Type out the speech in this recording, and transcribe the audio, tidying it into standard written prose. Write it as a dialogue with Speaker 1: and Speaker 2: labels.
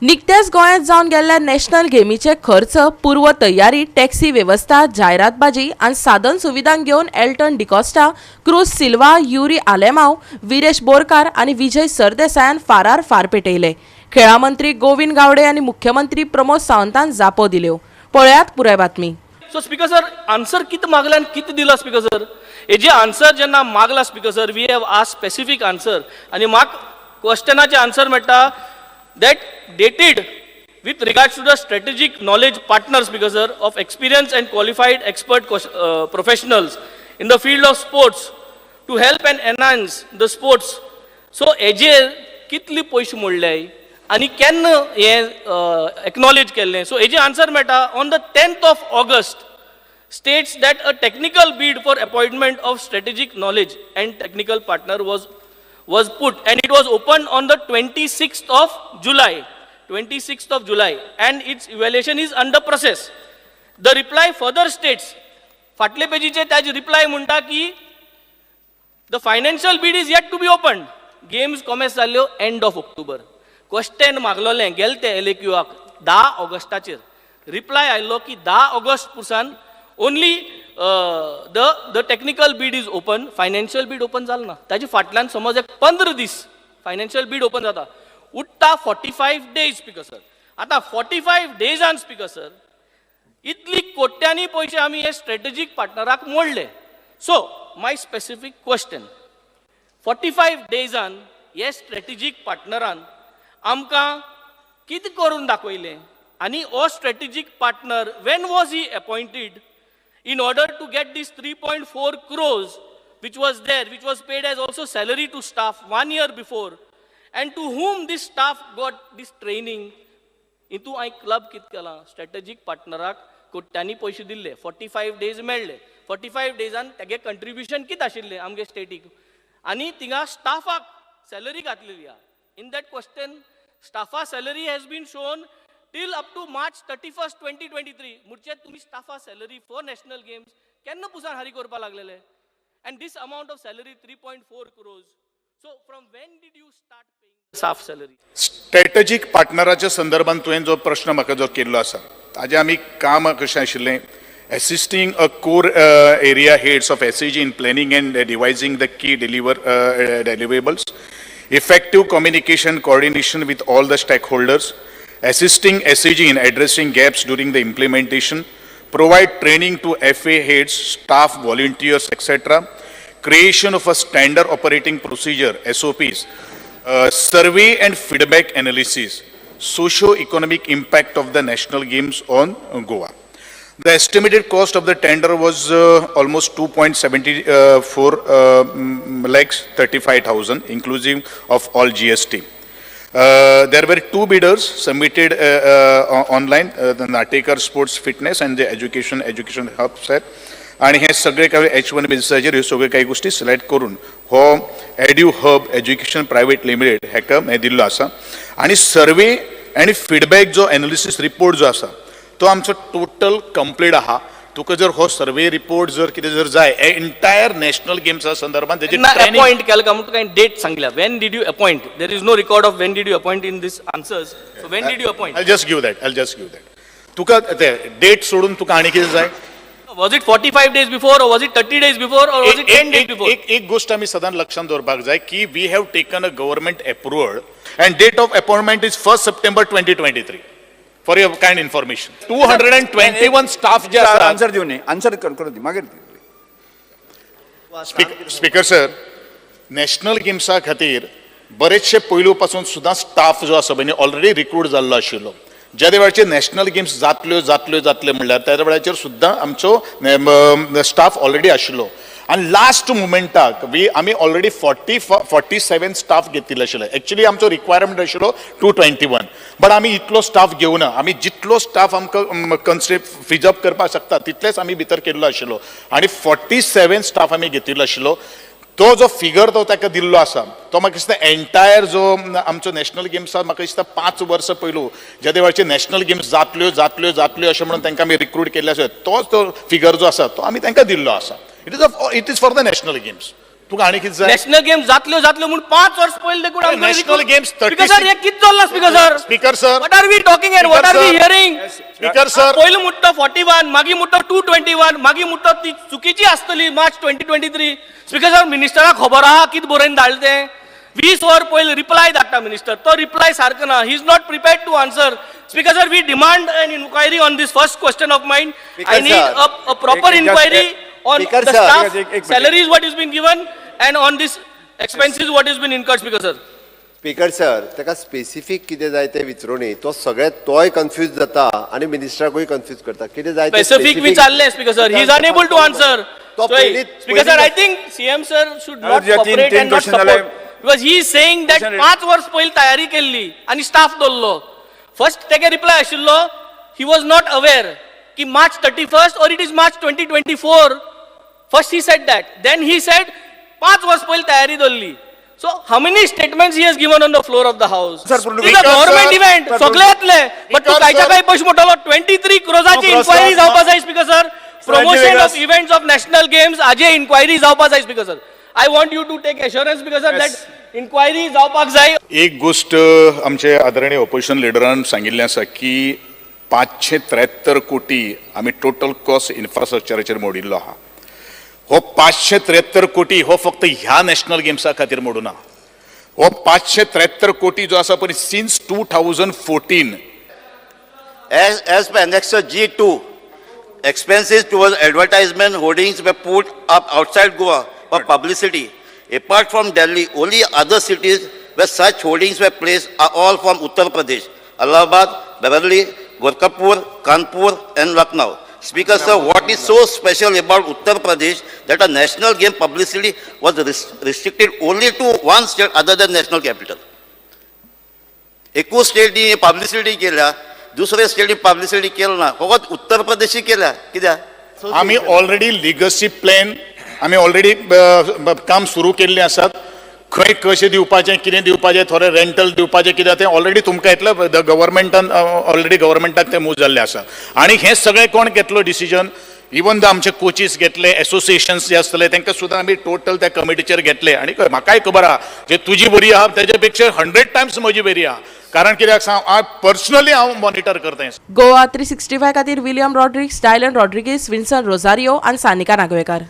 Speaker 1: निकत्याच गोंयांत जावन गेल्ल्या नॅशनल गेमीचे खर्च, पूर्व तयारी, टॅक्सी वेवस्था, जायरातबाजी आनी साधन सुविधांक घेवन एल्टन डिकॉस्टा, क्रूज सिल्वा, युरी आलेमाव, विरेश बोरकार आनी विजय सरदेसायान फारार फार पेटयले. खेळां मंत्री गोविंद गावडे आनी मुख्यमंत्री प्रमोद सावंतान जापो दिल्यो. पळयात पुराय बातमी.
Speaker 2: सो स्पीकर सर, आन्सर कितें मागलें आनी कितें दिलां स्पीकर सर? हेजे आन्सर जेन्ना मागला, Speaker sir, we have asked specific answer आनी म्हाका क्वेश्चनाचे आन्सर मेळटा that dated with regards to the strategic knowledge partner, Speaker sir, of experience and qualified expert professionals in the field of sports to help and enhance the sports. So हेजेर कितले पयशे मोडले आनी केन्ना हें एक्नॉलेज केल्लें? So हेजे answer मेळटा, on the 10th of August states that a technical bid for appointment of strategic knowledge and technical partner was put and it was opened on the 26th of July, 26th of July, and its evaluation is under process. The reply further states, फाटले पेजीचे ताजे reply म्हणटा की the financial bid is yet to be open. Games commence जाल्ल्यो end of October. Question मागलोलें गेले ते एलएक्यूआक 10 ऑगस्टाचेर. Reply आयलो की 10 August पुरसान only the technical bid is open, financial bid open जाल ना. ताजे फाटल्यान समज एक 15 दीस फायनान्शियल बीड ओपन जाता, उरता 45 days, speaker sir. आतां 45 डेजान, स्पीकर सर, इतली कोट्यांनी पयशे आमी हे स्ट्रेटेजीक पार्टनराक मोडले. So my specific question, 45 डेजान हे स्ट्रेटेजीक पार्टनरान आमकां कितें करून दाखयलें आनी हो strategic partner, when was he appointed in order to get this 3.4 crores which was there, which was paid as also salary to staff one year before, and to whom this staff got this training? हितू हांवें club कितें केलां? Strategic पार्टनराक कोट्यांनी पयशे दिल्ले, 45 days मेळ्ळे. 45 डेजान तेगे contribution कितें आशिल्लें आमगे स्टेटीक? आनी थिंगा स्टाफाक सॅलरी घातलेली आहा. In that question स्टाफा salary has been shown till up to March 31, 2023. म्हणजे तुमी स्टाफा सॅलरी फॉर नॅशनल गेम्स केन्ना पुसान हारी करपाक लागलेले? And this amount of salary, 3.4 crores, so from when did you start paying staff salary?
Speaker 3: Strategic पार्टनराच्या संदर्भात तुवें जो प्रश्न म्हाका जो केल्लो आसा, ताजें आमी काम कशें आशिल्लें, assisting a core area heads of SAG in planning and devising the key deliverables, effective communication, coordination with all the stakeholders, assisting SAG in addressing gaps during the implementation, provide training to FA heads, staff, volunteers, etc., creation of a standard operating procedure, SOPs, survey and feedback analysis, socio-economic impact of the national games on Goa. The estimated cost of the tender was almost 2.74 lakhs 35,000, inclusive of all GST. There were two bidders submitted online, the Natekar Sports Fitness and the Education Hub set. आणि हे सगळे काही H one बेसिसाचेर ह्यो सगळ्यो काही गोष्टी select करून हो edu hub education private limited हेका हें दिल्लो आसा. आनी सर्वे आनी फिडबॅक जो एनालिसीस रिपोर्ट जो आसा, तो आमचो टोटल कंप्लीट आहा. तुका जर हो सर्वे रिपोर्ट जर कितें जर जाय, एंटायर नॅशनल गेम्सा संदर्भात तेजी
Speaker 2: ना
Speaker 3: training-
Speaker 2: appoint केलं का म्हणून तुका डेट सांगल्या. When did you appoint? There is no record of when did you appoint in this answers. So when did you appoint?
Speaker 3: I'll just give that. I'll just give that. तुका ते date सोडून तुका आनी कितें जाय?
Speaker 2: Was it 45 days before or was it 30 days before or was it 10 days before?
Speaker 3: एक एक गोष्ट आमी सदांच लक्षात दवरपाक जाय की we have taken a government approval and date of appointment is 1 September 2023, for your kind information. 221 staff जे आसा.
Speaker 4: आन्सर दिवं न्ही, आन्सर करूं दी मागीर.
Speaker 3: स्पीकर सर, नॅशनल गेम्सा खातीर बरेचशे पयलू पासून सुद्दां स्टाफ जो आसा पळय न्ही, ऑलरेडी रिक्रूट जाल्लो आशिल्लो. ज्या वेळाचेर नॅशनल गेम्स जातल्यो जातल्यो जातले म्हणल्यार, त्या वेळाचेर सुद्दां आमचो स्टाफ ऑलरेडी आशिल्लो. आनी लास्ट मुमेंटाक आमी ऑलरेडी 47 स्टाफ घेतिल्ले आशिल्ले. एक्चुली आमचो रिक्वायरमेंट आशिल्लो 221, बट आमी इतलो स्टाफ घेवना. आमी जितलो स्टाफ आमकां कन्सिड फिजअप करपाक शकता, तितलेच आमी भितर केल्लो आशिल्लो आनी 47 स्टाफ आमी घेतिल्लो आशिल्लो. तो जो फिगर तो ताका दिल्लो आसा, तो म्हाका दिसता एंटायर जो आमचो नॅशनल गेम्स म्हाका दिसता 5 वर्सां पयलू ज्या वेळाचे नॅशनल गेम्स जातल्यो जातल्यो जातल्यो अशें म्हणून तांकां आमी रिक्रूट केल्ले आसा, तोच तो फिगर जो आसा, तो आमी तांकां दिल्लो आसा. It is for the national games. तुका आनी कितें जाय?
Speaker 2: नॅशनल गेम जातल्यो जातल्यो म्हूण 5 वर्स पयलीं देखून आमकां.
Speaker 3: National Games 36
Speaker 2: speaker sir, हे कितें चल्लां speaker sir?
Speaker 3: Speaker sir.
Speaker 2: What are we talking and what are we hearing?
Speaker 3: Speaker sir.
Speaker 2: पयलीं म्हणटा 41, मागीर म्हणटा 221, मागीर म्हणटा ती चुकीची आसतली मार्च 2023. स्पीकर सर, मिनिस्टराक खबर आहा कितें बरोवन धाडलें तें? 20 वर पयलीं रिप्लाय धाडटा मिनिस्टर, तो रिप्लाय सारको ना. He is not prepared to answer. Speaker sir, we demand an inquiry on this first question of mine.
Speaker 5: Speaker
Speaker 2: I need
Speaker 5: sir.
Speaker 2: A proper inquiry on
Speaker 5: Speaker
Speaker 2: the
Speaker 5: sir.
Speaker 2: Staff
Speaker 4: एक- एक minute.
Speaker 2: Salaries what is been given and on this expenses what is been incurred, speaker sir.
Speaker 5: Speaker sir, ताका specific कितें जाय तें विचारूनी. तो सगळे तोय confuse जाता आनी मिनिस्टराकूय कन्फ्यूज करता. कितें जाय तें
Speaker 2: स्पेसिफिक विचारले speaker sir, he is unable to answer.
Speaker 5: तो पयलीं-
Speaker 2: स्पीकर सर, I
Speaker 5: पयलीं-
Speaker 2: think CM sir should not
Speaker 4: तुझ्या तीन-
Speaker 2: कॉपरेट
Speaker 4: तीन
Speaker 2: अँड not
Speaker 4: question जाले.
Speaker 2: Support, because he is saying that
Speaker 4: Question-
Speaker 2: 5 वर्स पयलीं तयारी केल्ली आनी स्टाफ दवरलो. फर्स्ट तेगे रिप्लाय आशिल्लो, he was not aware की March 31st or it is March 2024. First he said that, then he said 5 वर्स पयलीं तयारी दवरली. So how many statements he has given on the floor of the house?
Speaker 4: Sir, पूर्ण-
Speaker 2: is a government
Speaker 3: Sir,
Speaker 2: event,
Speaker 4: sir,
Speaker 2: सगळे येतले, but तूं
Speaker 3: Speaker,
Speaker 2: कायच्या
Speaker 3: sir.
Speaker 2: काय पयशे म्हणटलो? 23 क्रोजाची
Speaker 4: No, cross,
Speaker 2: inquiry
Speaker 4: sir.
Speaker 2: जावपा जाय speaker sir. Promotion of
Speaker 4: Vegas.
Speaker 2: Events of national games हाजे इन्क्वायरी जावपा जाय speaker sir. I want you to take assurance, speaker sir,
Speaker 4: Yes.
Speaker 2: That inquiry जावपाक जाय.
Speaker 3: एक गोष्ट आमचे आदरणीय ऑपोजिशन लिडरान सांगिल्लें आसा की 573 कोटी आमी टोटल कॉस्ट इन्फ्रास्ट्रक्चराचेर मोडिल्लो आहा. हो 573 कोटी हो फक्त ह्या नॅशनल गेम्सा खातीर मोडुना. हो 573 कोटी जो आसा पळय, since 2014.
Speaker 6: As per Annexure G2, expenses towards advertisement hoardings were put up outside Goa for publicity. Apart from Delhi, only other cities where such hoardings were placed are all from Uttar Pradesh, Allahabad, Beverly, Gorakhpur, Kanpur and Lucknow. Speaker sir, what is so special about Uttar Pradesh that a national game publicity was restricted only to one state other than national capital? एकूच स्टेटी publicity केल्या, दुसऱ्या स्टेटी publicity केलं ना, फकत उत्तर प्रदेशी केल्या कित्याक?
Speaker 3: आमी ऑलरेडी लिगसी प्लॅन, आमी ऑलरेडी काम सुरू केल्लें आसात. खंय कशें दिवपाचें, कितें दिवपाचें, थोडे रेंटल दिवपाचें कितें, तें ऑलरेडी तुमकां येतलें. The गव्हर्मेंटान ऑलरेडी गव्हर्मेंटाक तें मूव जाल्लें आसा. आनी हें सगळें कोण घेतलो डिसिजन? इवन the आमचे कोचीस घेतले, एसोसिएशन्स जे आसतले तांकां सुद्दां आमी टोटल त्या कमिटीचेर घेतले. आनी म्हाकाय खबर आहा, जे तुजी बरी आहा तेजे पेक्षा 100 टायम्स म्हजी बरी आहा. कारण कित्याक सांग, हांव पर्सनली हांव मॉनिटर करता हें.
Speaker 1: गोवा 365 खातीर विलियम रॉड्रिक्स, डायलन रॉड्रिगीस, विन्सन रोजारियो आनी सानिका नागवेकार.